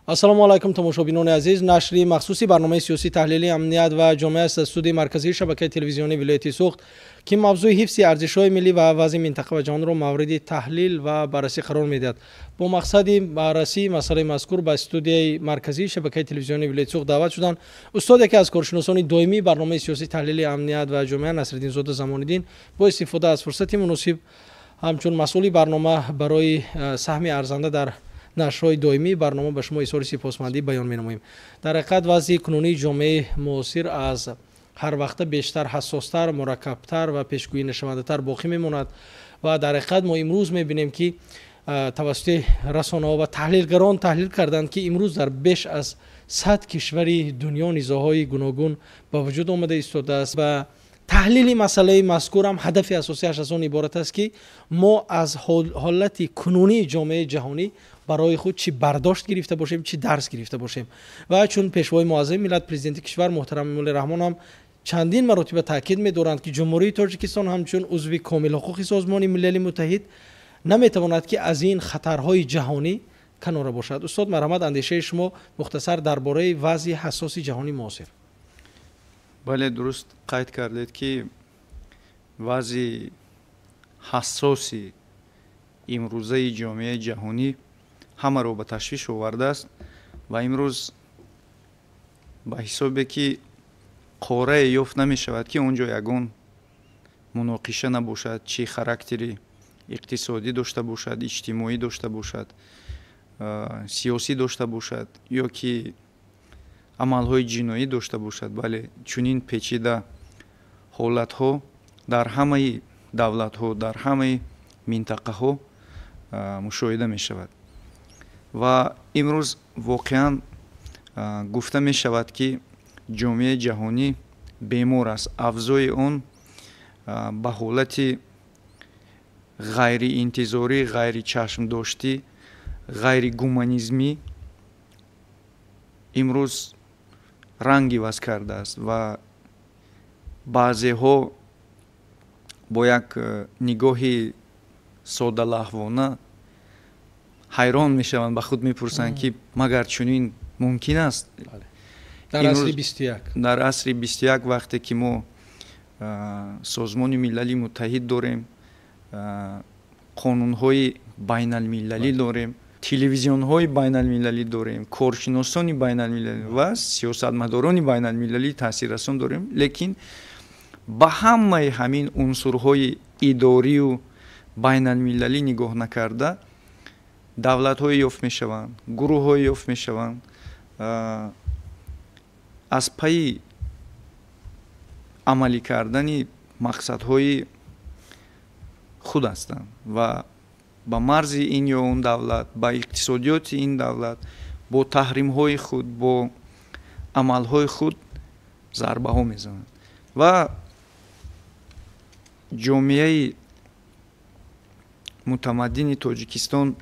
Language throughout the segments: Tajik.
Ассалому алайкум, тамошобинони азиз. Нашри махсуси барномаи сиёсӣ таҳлили амният ва ҷомеа аст аз студияи марказии шабакаи телевизионии вилояти Суғд, ки мавзӯи ҳифзи арзишҳои миллӣ ва вазъи минтақа ва ҷаҳонро мавриди таҳлил ва баррасӣ қарор медиҳад. Бо мақсади баррасии масъалаи мазкур ба студияи марказии шабакаи телевизионии вилояти Суғд даъват шуданд устод, яке аз коршиносони доимии барномаи сиёсӣ таҳлили амният ва ҷомеа, Насриддинзода Замониддин. Бо истифода аз фурсати муносиб ҳамчун масъули барнома барои саҳми арзанда дар нашрҳои доимии барнома ба шумо изҳори сипосмандӣ баён менамоем. Дар ҳақиқат, вазъи кунунии ҷомеаи муосир аз ҳар вақта бештар ҳассостар, мураккабтар ва пешгӯӣ нашавандатар боқӣ мемонад ва дар ҳақиқат мо имрӯз мебинем, ки тавассути расонаҳо ва таҳлилгарон таҳлил карданд, ки имрӯз дар беш аз 100 кишвари дунё низоъҳои гуногун ба вуҷуд омада истодааст. Ва таҳлили масъалаи мазкурам ҳадафи асосиаш аз он иборат аст, ки мо аз ҳолати кунунии ҷомеаи ҷаҳонӣ барои худ чӣ бардошт гирифта бошем, чӣ дарс гирифта бошем. Ва чун пешвои муаззами миллат, президенти кишвар муҳтарам Эмомалӣ Раҳмон ҳам чандин маротиба таъкид медоранд, ки Ҷумҳурии Тоҷикистон ҳамчун узви комилҳуқуқи Созмони Милали Муттаҳид наметавонад, ки аз ин хатарҳои ҷаҳонӣ канора бошад. Устод, марҳамат, андешаи шумо мухтасар дар бораи вазъи ҳассоси ҷаҳони муосир. Бале, дуруст қайд кардед, ки вазъи ҳассоси имрӯзаи ҷомеаи ҷаҳонӣ ҳамаро ба ташвиш овардааст ва имрӯз ба ҳисобе, ки қорае ёфт намешавад, ки он ҷо ягон муноқиша набошад, чӣ характери иқтисодӣ дошта бошад, иҷтимоӣ дошта бошад, сиёсӣ дошта бошад ё ки амалҳои ҷиноӣ дошта бошад. Бале, чунин печида ҳолатҳо дар ҳамаи давлатҳо, дар ҳамаи минтақаҳо мушоҳида мешавад ва имрӯз воқеан гуфта мешавад, ки ҷомеаи ҷаҳонӣ бемор аст. Авзои он ба ҳолати ғайриинтизорӣ, ғайричашмдоштӣ, ғайригуманизмӣ имрӯз ранг иваз кардааст ва баъзеҳо бо як нигоҳи содалаҳвона ҳайрон мешаванд, ба худ мепурсанд, ки магар чунин мумкин аст? Дар асри 21. Дар асри 21, вақте ки мо Созмони Милали Муттаҳид дорем, қонунҳои байналмилалӣ дорем, телевизионҳои байналмилалӣ дорем, коршиносони байналмилалӣ ва сиёсатмадорони байналмилалӣ таъсиррасон дорем, лекин ба ҳамаи ҳамин унсурҳои идорию байналмилалӣ нигоҳ накарда, давлатҳое ёфт мешаванд, гурӯҳҳое ёфт мешаванд, аз пайи амалӣ кардани мақсадҳои худ ҳастанд ва ба марзи ин ё он давлат, ба иқтисодиёти ин давлат бо таҳримҳои худ, бо амалҳои худ зарбаҳо мезананд. Ва ҷомеаи мутамаддини Тоҷикистон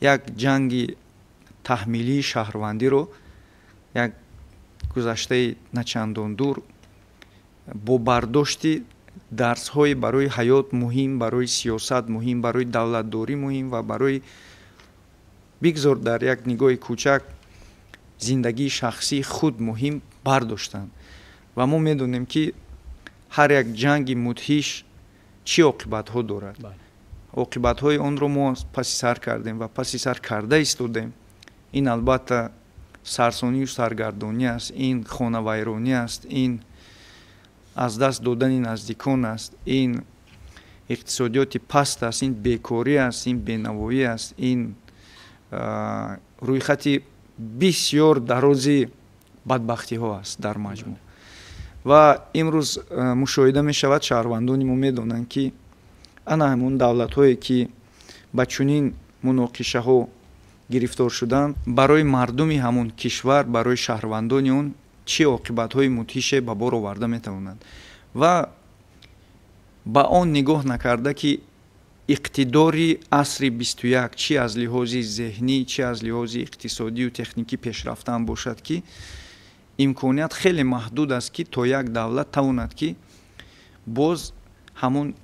як ҷанги таҳмилии шаҳрвандиро як гузаштаи начандон дур бо бардошти дарсҳои барои ҳаёт муҳим, барои сиёсат муҳим, барои давлатдорӣ муҳим ва барои, бигзор дар як нигоҳи кӯчак, зиндагии шахсии худ муҳим бардоштанд. Ва мо медонем, ки ҳар як ҷанги мудҳиш чӣ оқибатҳо дорад. Оқибатҳои онро мо паси сар кардем ва паси сар карда истодем. Ин албатта сарсонию саргардонӣ аст, ин хонавайронӣ аст, ин аз даст додани наздикон аст, ин иқтисодиёти паст аст, ин бекорӣ аст, ин бенавоӣ аст, ин рӯйхати бисёр дарози бадбахтиҳо аст дар маҷмӯъ. Ва имрӯз мушоҳида мешавад, шаҳрвандони мо медонанд, ки ана ҳамон давлатҳое, ки ба чунин муноқишаҳо гирифтор шуданд, барои мардуми ҳамон кишвар, барои шаҳрвандони он чӣ оқибатҳои мудҳише ба бор оварда метавонанд. Ва ба он нигоҳ накарда, ки иқтидори асри 21 чӣ аз лиҳози зеҳнӣ, чӣ аз лиҳози иқтисодию техникӣ пешрафтаам бошад, ки имконият хеле маҳдуд аст, ки то як давлат тавонад, ки боз ҳамон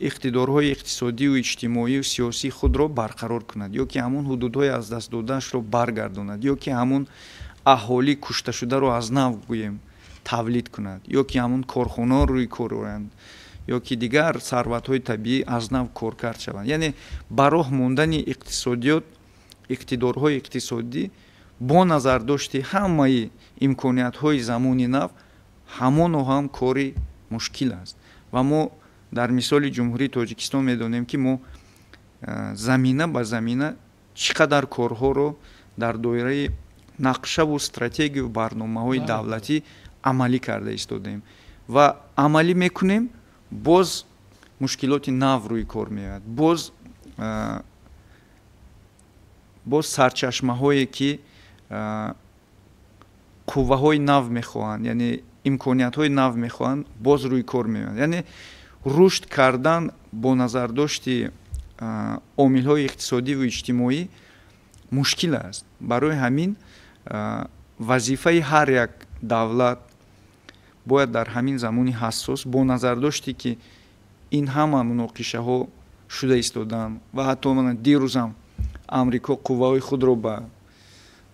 иқтидорҳои иқтисодию иҷтимоию сиёсии худро барқарор кунад, ё ки ҳамон ҳудудҳои аз даст додаашро баргардонад, ё ки ҳамон аҳолӣ кушташударо аз нав гӯем тавлид кунад, ё ки ҳамон корхонаҳо рӯи кор оянд, ё ки дигар сарватҳои табиӣ аз нав коркард шаванд. Яъне ба роҳ мондани иқтисодиёт, иқтидорҳои иқтисодӣ бо назардошти ҳамаи имкониятҳои замони нав ҳамоно ҳам кори мушкил аст. Ва мо дар мисоли Ҷумҳурии Тоҷикистон медонем, ки мо замина ба замина чӣ қадар корҳоро дар доираи нақшаву стратегию барномаҳои давлатӣ амалӣ карда истодаем ва амалӣ мекунем, боз мушкилоти нав рӯи кор меояд, боз сарчашмаҳое ки қувваҳои нав мехоҳанд, яъне имкониятҳои нав мехоҳанд, боз рӯи кор меоянд. Яъне рушд кардан бо назардошти омилҳои иқтисодиву иҷтимоӣ мушкил аст. Барои ҳамин вазифаи ҳар як давлат бояд дар ҳамин замони ҳассос бо назардоште ки ин ҳама муноқишаҳо шуда истодаанд ва ҳатто дирӯзам Амрико қувваҳои худро ба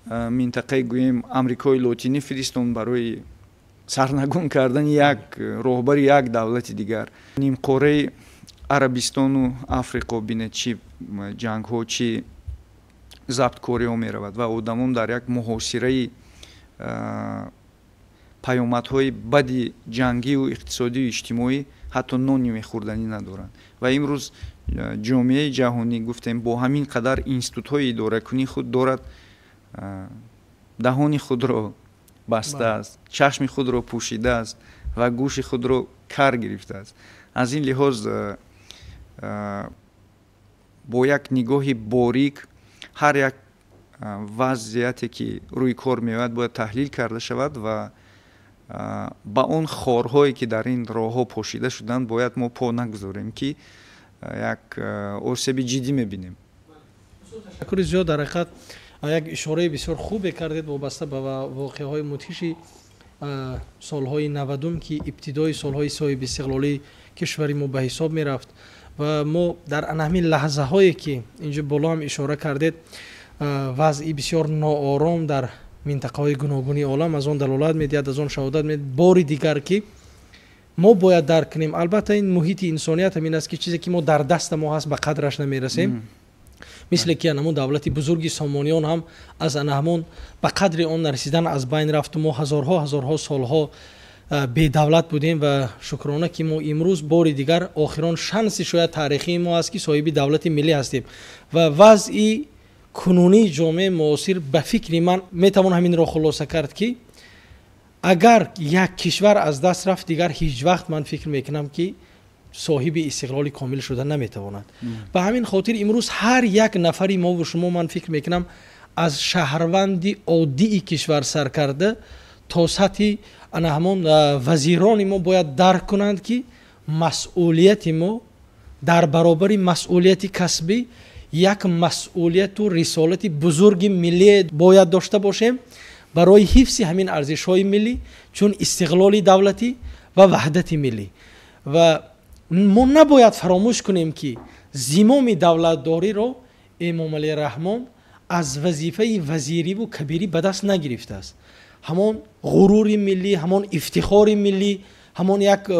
минтақаи гӯем Амрикои Лотинӣ фиристонд барои сарнагун кардани як роҳбари як давлати дигар. Нимқораи Арабистону Африқо бинед, чӣ ҷангҳо, чӣ забткориҳо меравад ва одамон дар як муҳосираи паёмадҳои бади ҷангию иқтисодию иҷтимоӣ ҳатто нони мехӯрданӣ надоранд. Ва имрӯз ҷомеаи ҷаҳонӣ, гуфтем, бо ҳамин қадар институтҳои идоракунии худ дорад, даҳони худро бастааст, чашми худро пӯшидааст ва гӯши худро кар гирифтааст. Аз ин лиҳоз бо як нигоҳи борик ҳар як вазъияте ки рӯи кор меояд бояд таҳлил карда шавад ва ба он хорҳое ки дар ин роҳҳо пошида шуданд бояд мо по нагузорем, ки як осеби ҷиддӣ мебинем. Ташаккури зиёд. Дар ҳақиқат як ишораи бисёр хубе кардед вобаста ба воқеаҳои мудҳиши солҳои 90-ум, ки ибтидои солҳои соҳиби истиқлолии кишвари мо ба ҳисоб мерафт ва мо дар ана ҳамин лаҳзаҳое ки инҷо боло ҳам ишора кардед, вазъи бисёр ноором дар минтақаҳои гуногуни олам аз он далолат медиҳад, аз он шаҳодат медиҳад бори дигар, ки мо бояд дарк кунем. Албатта, ин муҳити инсоният ҳамин аст, ки чизе ки мо дар даста мо ҳаст, ба қадраш намерасем. Мисле ки ана ҳамон давлати бузурги Сомониён ҳам аз ана ҳамон ба қадри он нарасидан аз байн рафту мо ҳазорҳо ҳазорҳо солҳо бедавлат будем. Ва шукрона, ки мо имрӯз бори дигар охирон шанси шояд таърихии мо аст, ки соҳиби давлати миллӣ ҳастем. Ва вазъи кунунии ҷомеаи муосир, ба фикри ман, метавон ҳаминро хулоса кард, ки агар як кишвар аз даст рафт, дигар ҳеҷ вақт, ман фикр мекунам, ки соҳиби истиқлоли комил шуда наметавонад. Ба ҳамин хотир имрӯз ҳар як нафари мову шумо, ман фикр мекунам, аз шаҳрванди оддии кишвар сар карда то сатҳи ана ҳамон вазирони мо бояд дарк кунанд, ки масъулияти мо дар баробари масъулияти касбӣ як масъулияту рисолати бузурги миллие бояд дошта бошем барои ҳифзи ҳамин арзишҳои миллӣ, чун истиқлоли давлатӣ ва ваҳдати миллӣ. Ва мо набояд фаромӯш кунем, ки зимоми давлатдориро Эмомалӣ Раҳмон аз вазифаи вазириву кабирӣ ба даст нагирифтааст. Ҳамон ғурури миллӣ, ҳамон ифтихори миллӣ, ҳамон як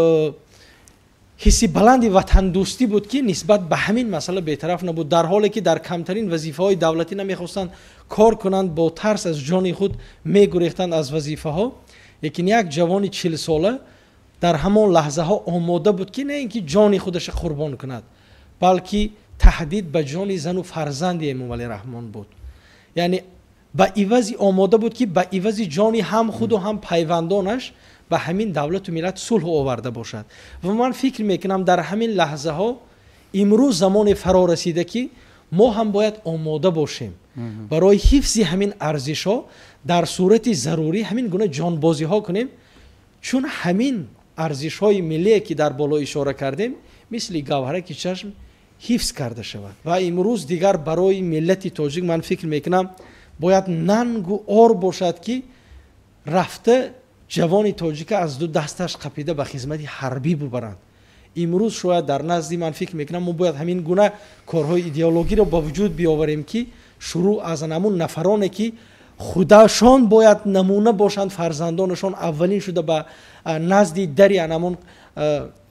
ҳисси баланди ватандӯстӣ буд, ки нисбат ба ҳамин масъала бетараф набуд, дар ҳоле ки дар камтарин вазифаҳои давлатӣ намехостанд кор кунанд, бо тарс аз ҷони худ мегурехтанд аз вазифаҳо. Лекин як ҷавони 40-сола дар ҳамон лаҳзаҳо омода буд, ки на ин ки ҷони худаша қурбон кунад, балки таҳдид ба ҷони зану фарзанди Эмомалӣ Раҳмон буд, яъне ба ивази омода буд, ки ба ивази ҷони ҳам худу ҳам пайвандонаш ба ҳамин давлату миллат сулҳ оварда бошад. Ва ман фикр мекунам, дар ҳамин лаҳзаҳо имрӯз замоне фаро расида, ки мо ҳам бояд омода бошем барои ҳифзи ҳамин арзишҳо, дар сурати зарурӣ ҳамин гуна ҷонбозиҳо кунем, чун ҳамин арзишҳои миллие, ки дар боло ишора кардем, мисли гавҳараки чашм ҳифз карда шавад. Ва имрӯз дигар барои миллати тоҷик, ман фикр мекунам, бояд нангу ор бошад, ки рафта ҷавони тоҷика аз ду дасташ қапида ба хизмати ҳарбӣ бубаранд. Имрӯз шояд дар назди ман фикр мекунам, мо бояд ҳамин гуна корҳои идеологиро ба вуҷуд биёварем, ки шурӯъ аз ҳамун нафароне, ки худашон бояд намуна бошанд, фарзандонашон аввалин шуда ба назди дари ҳамун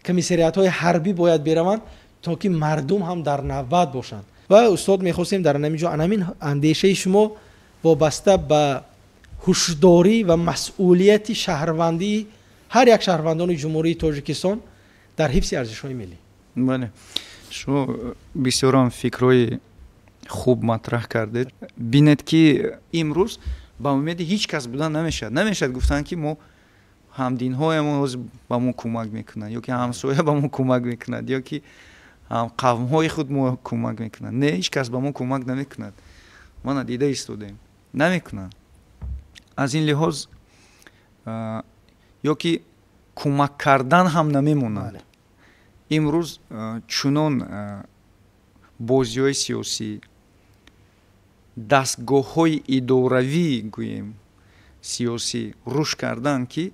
комиссариатҳои ҳарбӣ бояд бираванд, то ки мардум ҳам дар навбат бошанд. Ва устод, мехостем дар ҳамин ҷо ҳамин андешаи шумо вобаста ба ҳушдорӣ ва масъулияти шаҳрвандии ҳар як шаҳрвандони Ҷумҳурии Тоҷикистон дар ҳифзи арзишҳои миллӣ. Бале, шумо бисёрам фикрҳои хуб матраҳ кардед. Бинед, ки имрӯз ба умеди ҳеҷ кас будан намешавад. Намешавад гуфтан, ки мо ҳамдинҳоямон ҳозир ба мо кӯмак мекунанд, ё ки ҳамсоя ба мо кӯмак мекунад, ё ки қавмҳои худ мо кӯмак мекунанд. Не, ҳеҷ кас ба мо кӯмак намекунад. Мана дида истодем, намекунанд. Аз ин лиҳоз, ё ки кӯмак кардан ҳам намемонанд. Имрӯз чунон бозиҳои сиёсӣ, дастгоҳҳои идоравӣ, гӯем, сиёсӣ рушд карданд, ки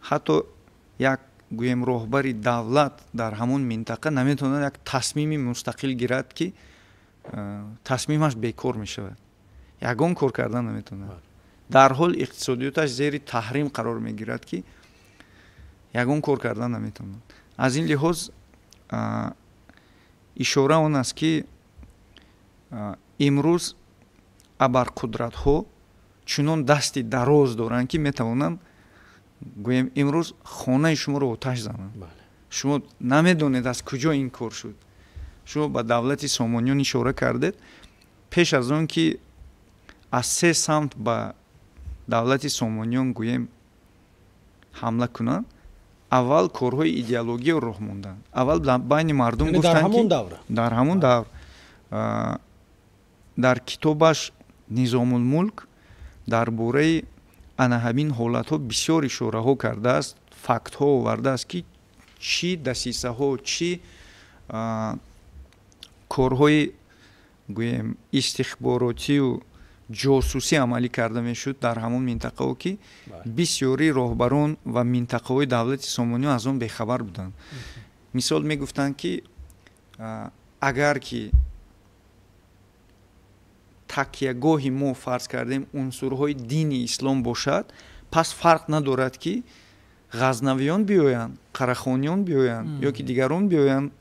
ҳатто як, гӯем, роҳбари давлат дар ҳамон минтақа наметавонад як тасмими мустақил гирад, ки тасмимаш бекор мешавад, ягон кор кардан наметавонад. Дар ҳол иқтисодиёташ зери таҳрим қарор мегирад, ки ягон кор кардан наметавонад. Аз ин лиҳоз, ишора он аст, ки имрӯз абарқудратҳо чунон дасти дароз доранд, ки метавонанд, гӯем, имрӯз хонаи шуморо оташ зананд. Шумо намедонед, аз куҷо ин кор шуд. Шумо ба давлати Сомониён ишора кардед. Пеш аз он ки аз се самт ба давлати Сомониён, гӯем, ҳамла кунанд, аввал корҳои идеологиро роҳ монданд. Аввал байни мардум гуфтанд, ки дар ҳамон давр дар китобаш «Низомулмулк» дар бораи ана ҳамин ҳолатҳо бисёр ишораҳо кардааст, фактҳо овардааст, ки чӣ дасисаҳо, чӣ корҳои, гӯем, истихборотию ҷосусӣ амалӣ карда мешуд дар ҳамон минтақао, ки бисёри роҳбарон ва минтақаҳои давлати Сомониён аз он бехабар буданд. Мисол, мегуфтанд, ки агар ки такягоҳи мо, фарз кардем, унсурҳои дини ислом бошад, пас фарқ надорад, ки ғазнавиён биёянд, қарахониён биёянд ё ки дигарон биёянд,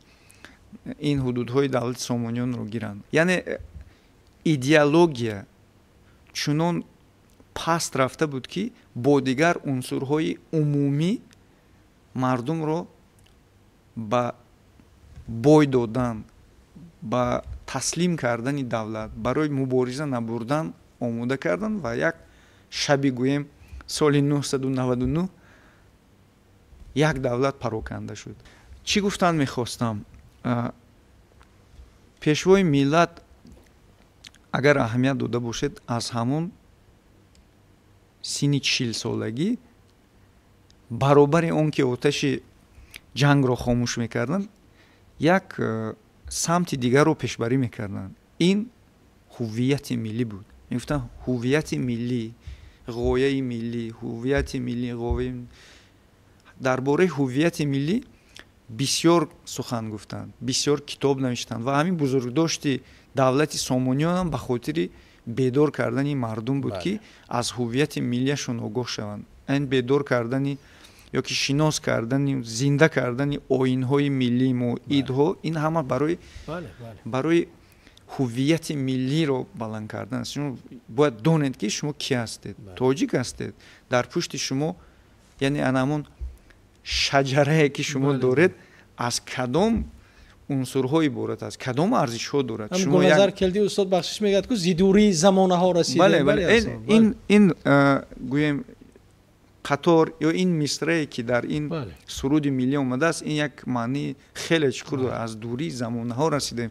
ин ҳудудҳои давлати Сомониёнро гиранд. Яъне идеология чунон паст рафта буд, ки бо дигар унсурҳои умумӣ мардумро ба бой додан, ба таслим кардани давлат, барои мубориза набурдан омода карданд. Ва як шаби, гӯем, соли 999 як давлат пароканда шуд. Чӣ гуфтан мехостам? Пешвои миллат, агар аҳамият дода бошед, аз ҳамон синни 40-солагӣ, баробари он ки оташи ҷангро хомӯш мекарданд, як самти дигарро пешбарӣ мекарданд. Ин ҳуввияти миллӣ буд. Мегуфтанд: ҳуввияти миллӣ, ғояи миллӣ, ҳуввияти миллӣ, ғояи. Дар бораи ҳуввияти миллӣ бисёр сухан гуфтанд, бисёр китоб навиштанд. Ва ҳамин бузургдошти давлати Сомониёнам ба хотири бедор кардани мардум буд, ки аз ҳуввияти миллияшон огоҳ шаванд. Ин бедор кардани ё ки шинос кардани, зинда кардани оинҳои миллии мо, идҳо, ин ҳама барои ҳуввияти миллиро баланд кардан аст. Шумо бояд донед, ки шумо кӣ ҳастед, тоҷик ҳастед. Дар пушти шумо, яъне ана ҳамон шаҷарае, ки шумо доред, аз кадом унсурҳо иборат аст, кадом арзишҳо дорад. Гулназар Келди, устод, бахшиш, мегӯяд, ку зи дурии замонаҳо расидем. Бале, ин, гӯем, қатор ё ин мисрае, ки дар ин суруди миллӣ омадааст, ин як маънии хеле чуқур дорад. Аз дурии замонаҳо расидем,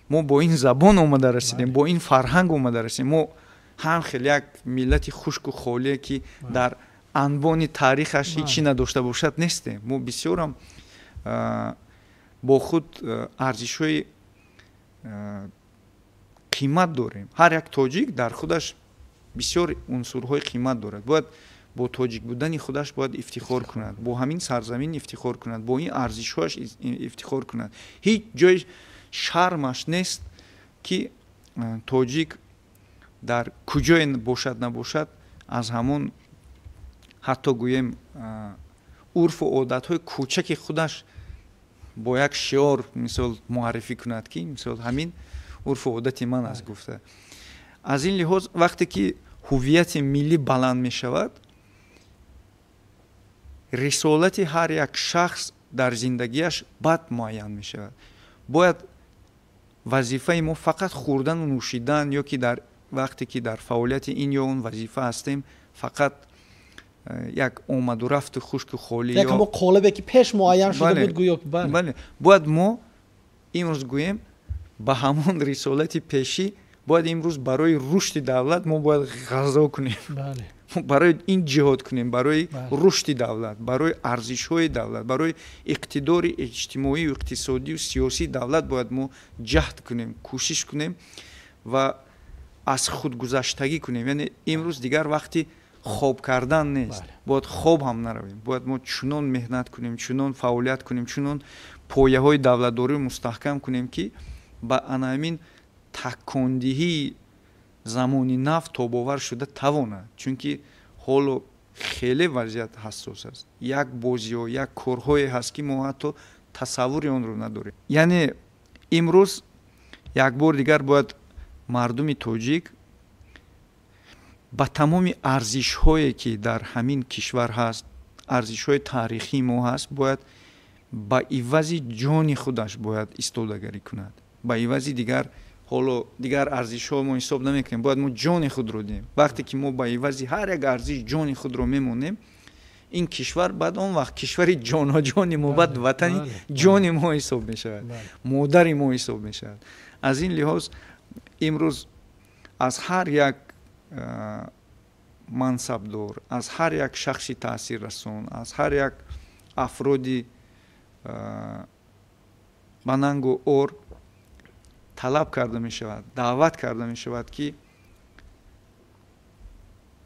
мо бо ин забон омада расидем, бо ин фарҳанг омада расидем. Мо ҳам хеле як миллати хушку холие, ки дар анбони таърихаш ҳечӣ надошта бошад, нестем. Мо бисёрам бо худ арзишҳои қимат дорем. Ҳар як тоҷик дар худаш бисёр унсурҳои қимат дорад. Бояд бо тоҷик будани худаш бояд ифтихор кунад, бо ҳамин сарзамин ифтихор кунад, бо ин арзишҳояш ифтихор кунад. Ҳеҷ ҷои шармаш нест, ки тоҷик дар куҷое бошад набошад, аз ҳамон ҳатто гӯем урфу одатҳои кӯчаки худаш бо як шиор мисол муаррифӣ кунад, ки мисол ҳамин урфу одати ман аст гуфта. Аз ин лиҳоз, вақте ки ҳуввияти миллӣ баланд мешавад, рисолати ҳар як шахс дар зиндагиаш бад муайян мешавад. Бояд вазифаи мо фақат хӯрдану нӯшидан ё ки дар вақте ки дар фаъолияти ин ё он вазифа ҳастем, фақат як омаду рафту хушку холӣ. Як ҳамо қолабе, ки пеш муайян шуда буд, гӯё. Бале, бояд мо имрӯз гӯем, ба ҳамон рисолати пешӣ бояд имрӯз барои рушди давлат мо бояд ғазо кунем, барои ин ҷиҳод кунем, барои рушди давлат, барои арзишҳои давлат, барои иқтидори иҷтимоию иқтисодию сиёсии давлат бояд мо ҷаҳд кунем, кӯшиш кунем ва аз худгузаштагӣ кунем. Яъне имрӯз дигар вақти хоб кардан нест, бояд хоб ҳам наравем, бояд мо чунон меҳнат кунем, чунон фаъолият кунем, чунон пояҳои давлатдориро мустаҳкам кунем, ки ба ана ҳамин такондиҳии замони нав тобовар шуда тавонад. Чунки ҳоло хеле вазъият ҳассос аст, як бозиҳо, як корҳое ҳаст, ки мо ҳатто тасаввури онро надорем. Яъне имрӯз як бор дигар бояд мардуми тоҷик ба тамоми арзишҳое, ки дар ҳамин кишвар ҳаст, арзишҳои таърихии мо ҳаст, бояд ба ивази ҷони худаш бояд истодагарӣ кунад. Ба ивази дигар, ҳоло дигар арзишҳо мо ҳисоб намекунем, бояд мо ҷони худро диҳем. Вақте ки мо ба ивази ҳар як арзиш ҷони худро мемонем, ин кишвар баъд он вақт кишвари ҷоноҷони мо, баъд ватани ҷони мо ҳисоб мешавад, модари мо ҳисоб мешавад. Аз ин лиҳоз, имрӯз аз ҳар як мансабдор, аз ҳар як шахси таъсиррасон, аз ҳар як афроди ба нангу ор талаб карда мешавад, даъват карда мешавад, ки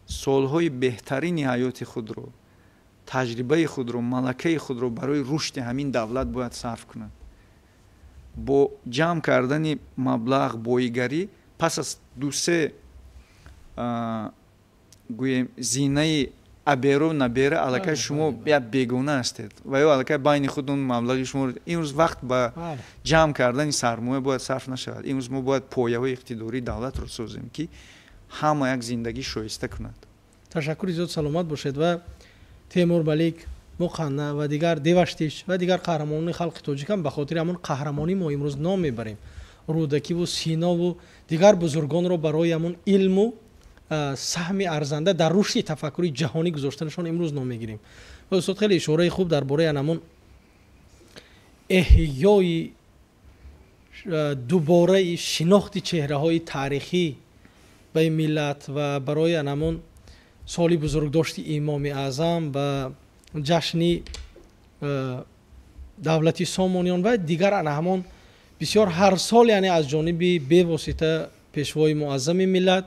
солҳои беҳтарини ҳаёти худро, таҷрибаи худро, малакаи худро барои рушди ҳамин давлат бояд сарф кунад. Бо ҷамъ кардани маблағ, боигарӣ, пас аз дусе, гӯем, зинаи аберу набера, аллакай шумо як бегона ҳастед ва ё аллакай байни худ он маблағи шумо. Имрӯз вақт ба ҷамъ кардани сармоя бояд сарф нашавад. Имрӯз мо бояд пояҳои иқтидории давлатро созем, ки ҳама як зиндагӣ шоиста кунад. Ташаккури зиёд, саломат бошед. Ва Темур Малик, Муқанна ва дигар Деваштич ва дигар қаҳрамонони халқи тоҷикам ба хотири ҳамон қаҳрамонӣ мо имрӯз ном мебарем. Рӯдакиву Синову дигар бузургонро барои ҳамон илму саҳми арзанда дар рушди тафаккури ҷаҳонӣ гузоштанашон имрӯз ном мегирем. Ва устод хеле ишораи хуб дар бораи ҳамон эҳёи дубораи шинохти чеҳраҳои таърихӣ ба ин миллат ва барои ҳамон соли бузургдошти Имоми Аъзам ба ҷашни давлати Сомониён ва дигар ана ҳамон бисёр ҳар сол, яъне аз ҷониби бевосита пешвои муаззами миллат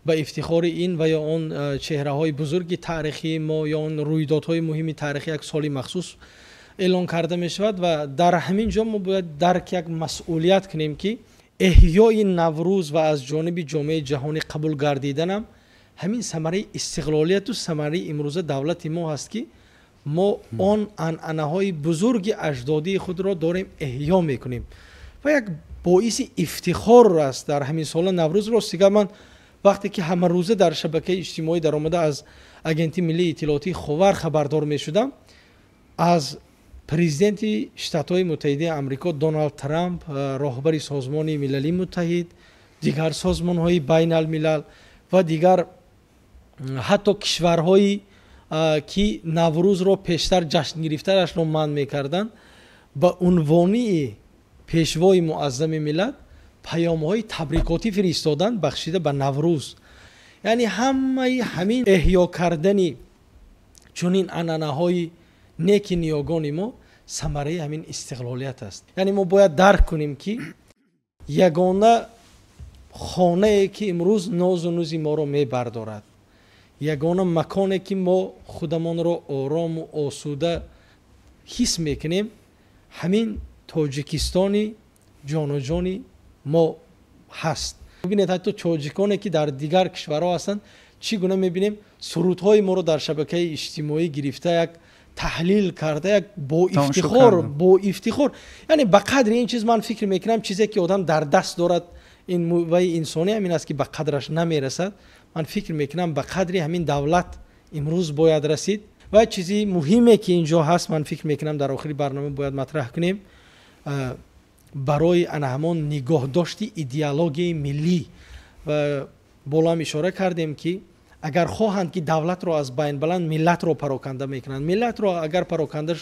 ба ифтихори ин ва ё он чеҳраҳои бузурги таърихии мо ё он рӯйдодҳои муҳими таърихӣ як соли махсус эълон карда мешавад. Ва дар ҳамин ҷо мо бояд дарк як масъулият кунем, ки эҳёи Наврӯз ва аз ҷониби ҷомеаи ҷаҳонӣ қабул гардиданам ҳамин самараи истиқлолияту самараи имрӯза давлати мо ҳаст, ки мо он анъанаҳои бузурги аҷдодии худро дорем эҳё мекунем ва як боиси ифтихор аст дар ҳамин сола Наврӯз. Ростига, ман вақте ки ҳамарӯза дар шабакаи иҷтимоӣ даромада аз Агентии миллии иттилоотии Ховар хабардор мешудам, аз президенти Штатҳои Муттаҳидаи Амрико Доналд Трамп, роҳбари Созмони Милалии Муттаҳид, дигар созмонҳои байналмилал ва дигар ҳатто кишварҳои, ки Наврӯзро пештар ҷашн гирифтанашро манъ мекарданд, ба унвонии пешвои муаззами миллат паёмҳои табрикотӣ фиристоданд, бахшида ба Наврӯз. Яъне ҳамаи ҳамин эҳё кардани чунин анъанаҳои неки ниёгони мо самараи ҳамин истиқлолият аст. Яъне мо бояд дарк кунем, ки ягона хонае, ки имрӯз нозу нузи моро мебардорад, Ягона маконе ки мо худамонро орому осуда ҳис мекунем, ҳамин Тоҷикистони ҷоноҷони мо ҳаст. Бибинед, ҳатто тоҷиконе ки дар дигар кишварҳо ҳастанд, чӣ гуна мебинем, сурудҳои моро дар шабакаи иҷтимоӣ гирифта, як таҳлил карда, як бо ифтихор. Яъне ба қадри ин чиз, ман фикр мекунам, чизе ки одам дар даст дорад, ин ваи инсонӣ ҳамин аст ки ба қадраш намерасад. Ман фикр мекунам, ба қадри ҳамин давлат имрӯз бояд расид. Ва чизи муҳиме ки инҷо ҳаст, ман фикр мекунам, дар охири барнома бояд матраҳ кунем, барои ана ҳамон нигоҳдошти идеологияи миллӣ ва болоам ишора кардем, ки агар хоҳанд ки давлатро аз байн баланд, миллатро пароканда мекунанд. Миллатро агар пароканда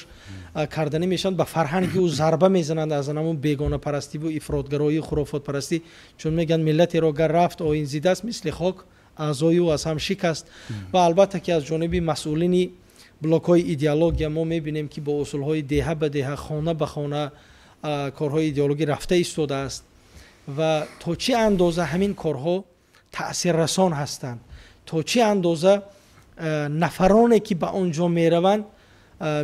карда намешаванд, ба фарҳанги ӯ зарба мезананд аз ҳамон бегонапарастиву ифротгароию хурофотпарастӣ. Чун мегӯянд, миллатеро гар рафт оин зидаст, мисли хок аъзои ӯ аз ҳам шикаст. Ва албатта ки аз ҷониби масъулини блокҳои идеология мо мебинем, ки бо усулҳои деҳа ба деҳа, хона ба хона корҳои идеологӣ рафта истодааст. Ва то чӣ андоза ҳамин корҳо таъсиррасон ҳастанд, то чӣ андоза нафароне ки ба он ҷо мераванд,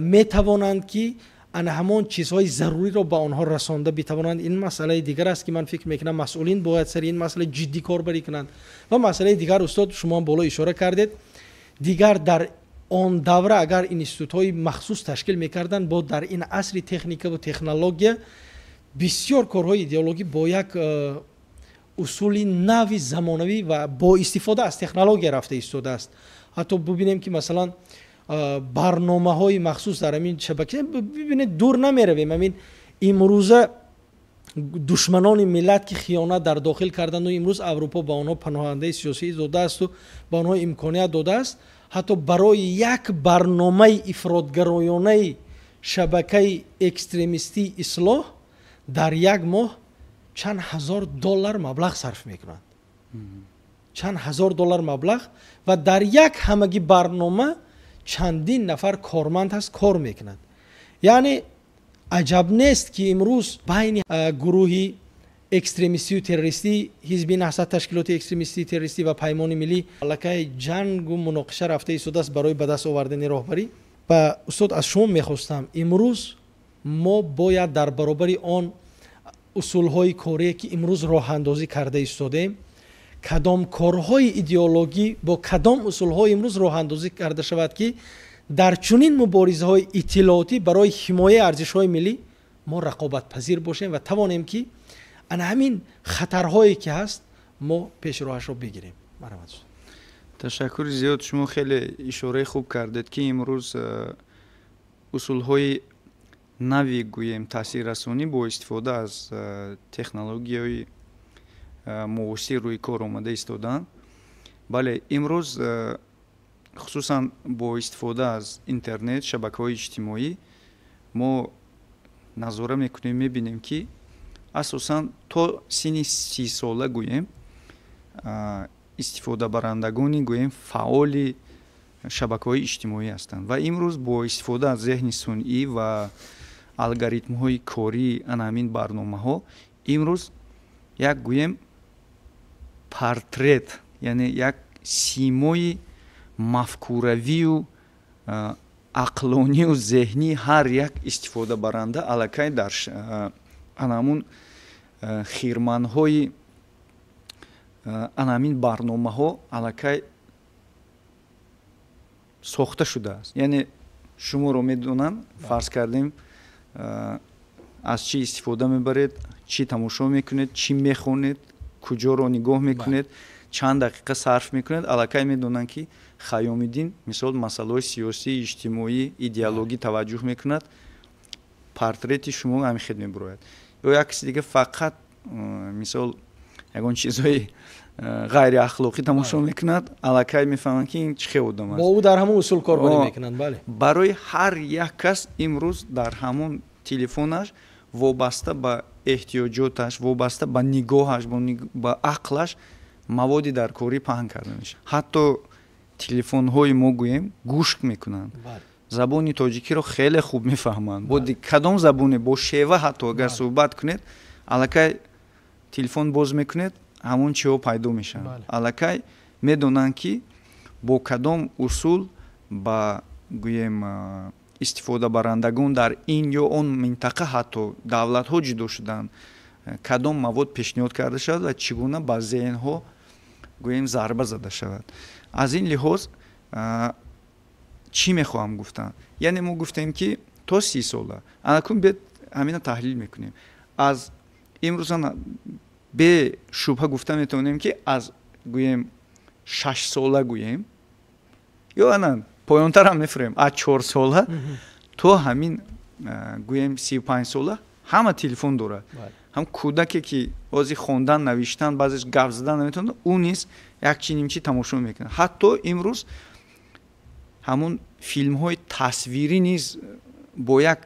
метавонанд ки ана ҳамон чизҳои заруриро ба онҳо расонда битавонанд, ин масъалаи дигар аст, ки ман фикр мекунам, масъулин бояд сари ин масъала ҷиддӣ корбарӣ кунанд. Ва масъалаи дигар, устод, шумо боло ишора кардед, дигар дар он давра агар институтҳои махсус ташкил мекарданд, бо дар ин асри техникаву технология бисёр корҳои идеологӣ бо як усули нави замонавӣ ва бо истифода аз технология рафта истодааст. Ҳатто бубинем ки, масалан, барномаҳои махсус дар ҳамин шабака, бибинед, дур намеравем, ҳамин имрӯза душманони миллат ки хиёнат дар дохил карданду, имрӯз Аврупо ба онҳо паноҳандаи сиёсӣ додаасту ба онҳо имконият додааст, ҳатто барои як барномаи ифротгароёнаи шабакаи экстремистии Ислоҳ дар як моҳ чанд ҳазор доллар маблағ сарф мекунанд, чанд ҳазор доллар маблағ. Ва дар як ҳамагӣ барнома чандин нафар корманд ҳаст, кор мекунад. Яъне аҷаб нест, ки имрӯз байни гурӯҳи экстремистию террористӣ, Ҳизби Наҳзат, ташкилоти экстремистии террористӣ ва Паймони Миллӣ аллакай ҷангу муноқиша рафта истодааст барои ба даст овардани роҳбарӣ. Ва, устод, аз шумо мехостам, имрӯз мо бояд дар баробари он усулҳои корие ки имрӯз роҳандозӣ карда истодаем, кадом корҳои идеологӣ бо кадом усулҳо имрӯз роҳандозӣ карда шавад, ки дар чунин муборизаҳои иттилоотӣ барои ҳимояи арзишҳои миллӣ мо рақобатпазир бошем ва тавонем ки ана ҳамин хатарҳое ки ҳаст, мо пешроҳашро бигирем? Марҳамат. Ташаккури зиёд. Шумо хеле ишораи хуб кардед, ки имрӯз усулҳои нави, гӯем, таъсиррасонӣ бо истифода аз технологияҳои муосир рӯи кор омада истодаанд. Бале, имрӯз хусусан бо истифода аз интернет, шабакаҳои иҷтимоӣ мо назора мекунем, мебинем, ки асосан то синни 30-сола, гӯем, истифодабарандагони, гӯем, фаъоли шабакаҳои иҷтимоӣ ҳастанд. Ва имрӯз бо истифода аз зеҳни сунъӣ ва алгоритмҳои кории ана ҳамин барномаҳо имрӯз як, гӯем, портрет, яъне як симои мафкуравию ақлонию зеҳнии ҳар як истифодабаранда аллакай дар ана ҳамун хирманҳои ана ҳамин барномаҳо аллакай сохта шудааст. Яъне шуморо медонанд, фарз кардем, аз чӣ истифода мебаред, чӣ тамошо мекунед, чӣ мехонед, куҷоро нигоҳ мекунед, чанд дақиқа сарф мекунед. Аллакай медонанд, ки Хайёмиддин, мисол, масъалаҳои сиёсӣ, иҷтимоӣ, идеологӣ таваҷҷӯҳ мекунад. Портрети шумо ҳамин хел мебурояд. Ё як каси дига фақат, мисол, ягон чизҳои ғайриахлоқӣ тамошо мекунад, аллакай мефаҳманд, ки ин чӣ хел одам аст. Бо ӯ дар ҳамон усул корбарӣ мекунанд, бале. Барои ҳар як кас имрӯз дар ҳамон телефонаш вобаста ба эҳтиёҷоташ, вобаста ба нигоҳаш, ба ақлаш маводи даркорӣ паҳн карда мешавад. Ҳатто телефонҳои мо, гӯем, гӯш мекунанд, забони тоҷикиро хеле хуб мефаҳманд. Бо кадом забоне, бо шева ҳатто агар суҳбат кунед, аллакай телефон боз мекунед, ҳамон чиҳо пайдо мешаванд. Аллакай медонанд, ки Бо кадом усул ба, гӯем, истифодабарандагон дар ин ё он минтақа, ҳатто давлатҳо ҷудо шуданд, кадом мавод пешниҳод карда шавад ва чӣ гуна ба зеҳнҳо, гӯем, зарба зада шавад. Аз ин лиҳоз чӣ мехоҳам гуфтан? Яъне мо гуфтем, ки то 30 сола. Анакун биёд, ҳамина таҳлил мекунем. Аз имрӯза бешубҳа гуфта метавонем, ки аз, гӯем, 6 сола, гӯем, ё ана поёнтарам мефурем, аз 4 сола то ҳамин, гӯем, 35 сола ҳама телефон дорад. Ҳам кӯдаке, ки ҳозир хондан, навиштан, баъзеш гап задан наметавонад, ӯ низ як чи нимчи тамошо мекунад. Ҳатто имрӯз ҳамун филмҳои тасвирӣ низ бо як,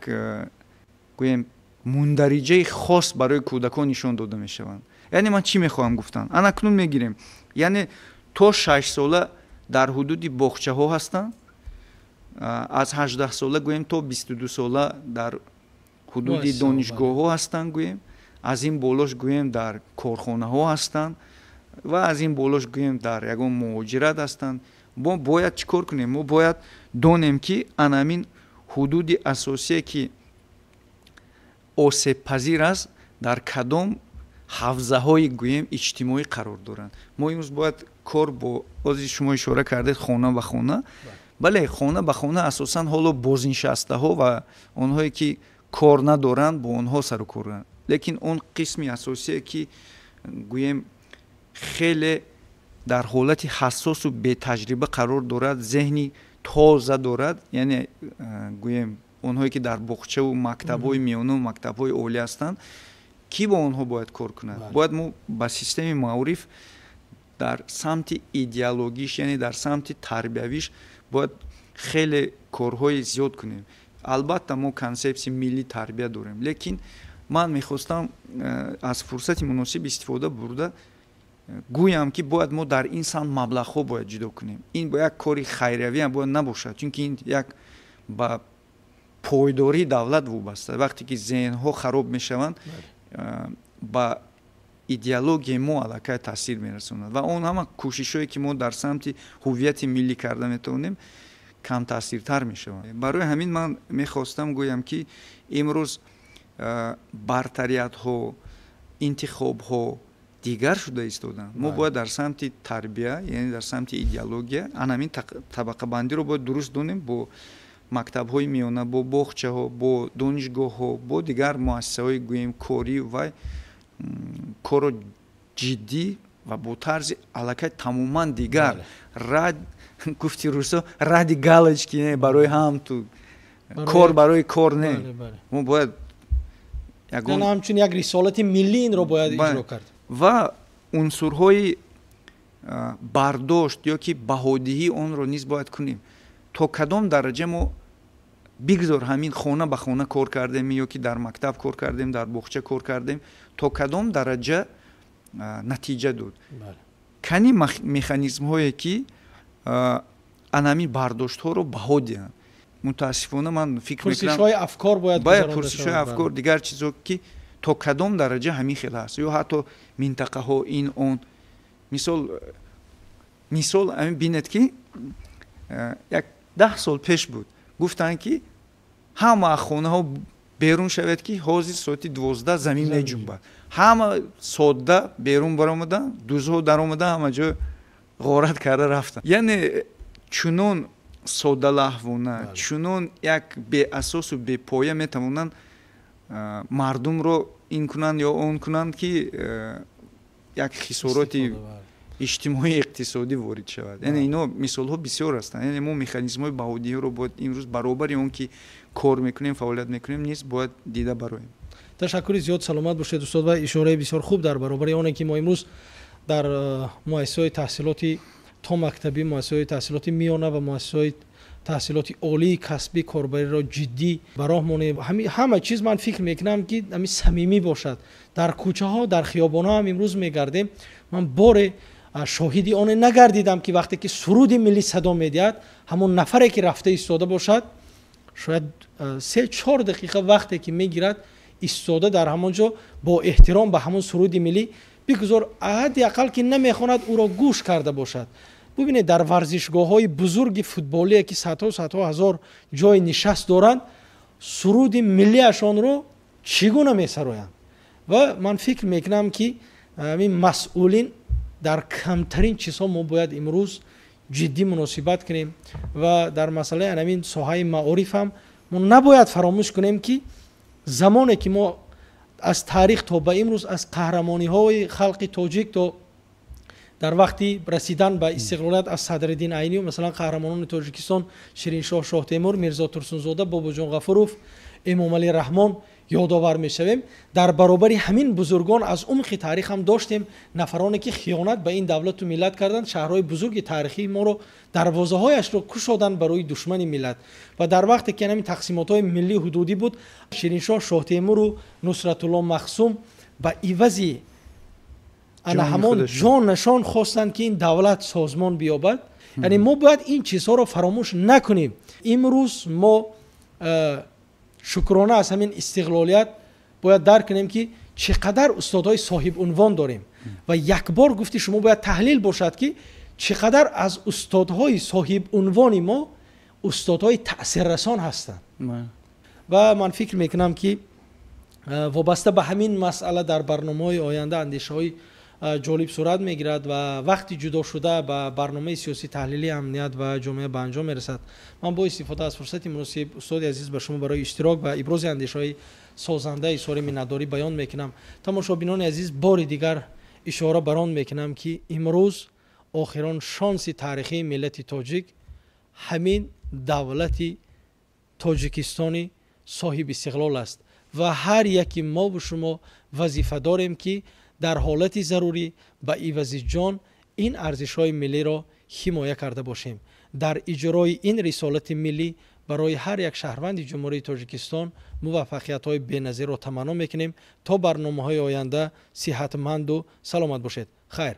гӯем, мундариҷаи хос барои кӯдакон нишон дода мешаванд. Яъне ман чӣ мехоҳам гуфтан? Анакнун мегирем, яъне то 6 сола дар ҳудуди боғчаҳо ҳастанд, аз 18 сола, гӯем, то 22 сола дар ҳудуди донишгоҳҳо ҳастанд, гӯем, аз ин болош, гӯем, дар корхонаҳо ҳастанд ва аз ин болош, гӯем, дар ягон муҳоҷират ҳастанд. Мо бояд чӣ кор кунем? Мо бояд донем, ки анамин ҳудуди асосие, ки осебпазир аст, дар кадом ҳавзаҳои, гӯем, иҷтимоӣ қарор доранд. Мо имрӯз бояд кор бо ози шумо ишора кардед, хона ба хона. Бале, хона ба хона, асосан ҳоло бознишастаҳо ва онҳое, ки кор надоранд, бо онҳо сару кор доранд. Лекин он қисми асосие, ки, гӯем, хеле дар ҳолати ҳассосу бетаҷриба қарор дорад, зеҳни тоза дорад, яъне, гӯем, онҳое, ки дар боғчаву мактабҳои миёнаву мактабҳои олӣ ҳастанд, кӣ бо онҳо бояд кор кунад? Бояд мо ба системаи маориф дар самти идеологиш, яъне дар самти тарбиявиш, бояд хеле корҳои зиёд кунем. Албатта, мо консепсияи миллии тарбия дорем, лекин ман мехостам аз фурсати муносиб истифода бурда гӯям, ки бояд мо дар ин самт маблағҳо бояд ҷудо кунем. Ин бо як кори хайриявиам бояд набошад, чунки ин як ба пойдории давлат вобаста. Вақте ки зеҳнҳо хароб мешаванд, ба идеологияи мо аллакай таъсир мерасонад ва он ҳама кӯшишҳое, ки мо дар самти ҳуввияти миллӣ карда метавонем, камтаъсиртар мешаванд. Барои ҳамин ман мехостам гӯям, ки имрӯз бартариятҳо, интихобҳо дигар шуда истоданд. Мо бояд дар самти тарбия, яъне дар самти идеология, анамин табақабандиро бояд дуруст донем, бо мактабҳои миёна, бо боғчаҳо, бо донишгоҳҳо, бо дигар муассисаҳои, гӯем, корӣ ва корро ҷиддӣ ва бо тарзи аллакай тамоман дигар, рад гуфти русо, ради галочки не, барои ҳам ту кор, барои кор не, мо бояд Ҳамчун як рисолати миллӣ инро бояд иҷро кард. Ва унсурҳои бардошт ё ки баҳодиҳии онро низ бояд кунем. То кадом дараҷа мо, бигзор, ҳамин хона ба хона кор кардем ё ки дар мактаб кор кардем, дар боғча кор кардем, то кадом дараҷа натиҷа дод? Кани механизмҳое, ки анамин бардоштҳоро баҳо диҳанд? Мутаассифона, ман фикр Пурсишҳои афкор бояд. Бояд пурсишҳои афкор, дигар чизо, ки то кадом дараҷа ҳамин хел аст ё ҳатто минтақаҳо, ин он. Мисол, ҳамин бинед, ки як 10 сол пеш буд, гуфтанд, ки ҳама хонаҳо берун шавед, ки ҳозир соати 12 замин меҷунбад. Ҳама содда берун баромаданд, дузҳо даромада, ҳама ҷо ғорат карда рафтанд. Яъне чунон соддалаҳвона, чунон як беасосу бепоя метавонанд мардумро ин кунанд ё он кунанд, ки як хисороти иҷтимоӣ, иқтисодӣ ворид шавад. Яъне ино мисолҳо бисёр ҳастанд. Яъне мо механизмҳои баҳодиҳиро бояд имрӯз баробари он ки кор мекунем, фаъолият мекунем, низ бояд дида бароем. Ташаккури зиёд, саломат бошед, устод. Ва ишораи бисёр хуб дар баробари оне ки мо имрӯз дар муассисаҳои таҳсилоти томактабӣ, муассисаҳои таҳсилоти миёна ва муассисаҳои таҳсилоти олии касбӣ корбариро ҷиддӣ ба роҳ монем. Ҳама чиз, ман фикр мекунам, ки ҳами самимӣ бошад. Дар кӯчаҳо, дар хиёбонҳо ҳам имрӯз мегардем, ман боре шоҳиди оне нагардидам, ки вақте ки суруди миллӣ садо медиҳад, ҳамон нафаре, ки рафта истода бошад, шояд 3-4 дақиқа вақте ки мегирад, истода дар ҳамон ҷо бо эҳтиром ба ҳамон суруди миллӣ, бигузор ҳадди ақал ки намехонад, ӯро гӯш карда бошад. Бубинед, дар варзишгоҳҳои бузурги футболие, ки садҳо садҳо ҳазор ҷои нишаст доранд, суруди миллиашонро чӣ гуна месароянд. Ва ман фикр мекунам, ки ҳамин масъулин дар камтарин чизҳо мо бояд имрӯз ҷиддӣ муносибат кунем ва дар масъалаи ҳамин соҳаи маориф ҳам мо набояд фаромӯш кунем, ки замоне ки мо аз таърих то ба имрӯз, аз қаҳрамониҳои халқи тоҷик то дар вақти расидан ба истиқлолият, аз Садриддин Айнӣ, масалан, қаҳрамонони Тоҷикистон Шириншоҳ Шоҳтемур, Мирзо Турсунзода, Бобоҷон Ғафуров, Эмомалӣ Раҳмон ёдовар мешавем, дар баробари ҳамин бузургон аз умқи таърих ҳам доштем нафароне, ки хиёнат ба ин давлату миллат карданд, шаҳрҳои бузурги таърихии моро дарвозаҳояшро кушоданд барои душмани миллат. Ва дар вақте ки ҳамин тақсимотҳои миллӣ ҳудудӣ буд, Шириншоҳ Шоҳтемуру Нусратулло Махсум ба ивази ана ҳамон ҷонашон хостанд, ки ин давлат созмон биёбад. Яъне мо бояд ин чизҳоро фаромӯш накунем. Имрӯз мо шукрона аз ҳамин истиқлолият бояд дарк кунем, ки чӣ қадар устодҳои соҳибунвон дорем. Ва якбор гуфти шумо бояд таҳлил бошад, ки чӣ қадар аз устодҳои соҳибунвони мо устодҳои таъсиррасон ҳастанд. Ва ман фикр мекунам, ки вобаста ба ҳамин масъала дар барномаҳои оянда андешаҳои ҷолиб сурат мегирад ва вақти ҷудошуда ба барномаи сиёсӣ таҳлили амният ва ҷомеа ба анҷом мерасад. Ман бо истифода аз фурсати муносиб, устоди азиз, ба шумо барои иштирок ва ибрози андешаҳои созандаи изҳори миннатдорӣ баён мекунам. Тамошобинони азиз, бори дигар ишора бар он мекунам, ки имрӯз охирон шонси таърихии миллати тоҷик ҳамин давлати Тоҷикистони соҳиби истиқлол аст ва ҳар яки мову шумо вазифа дорем, ки дар ҳолати зарурӣ ба ивази ҷон ин арзишҳои миллиро ҳимоя карда бошем. Дар иҷрои ин рисолати миллӣ барои ҳар як шаҳрванди Ҷумҳурии Тоҷикистон муваффақиятҳои беназирро таманно мекунем. То барномаҳои оянда сиҳатманду саломат бошед. Хайр.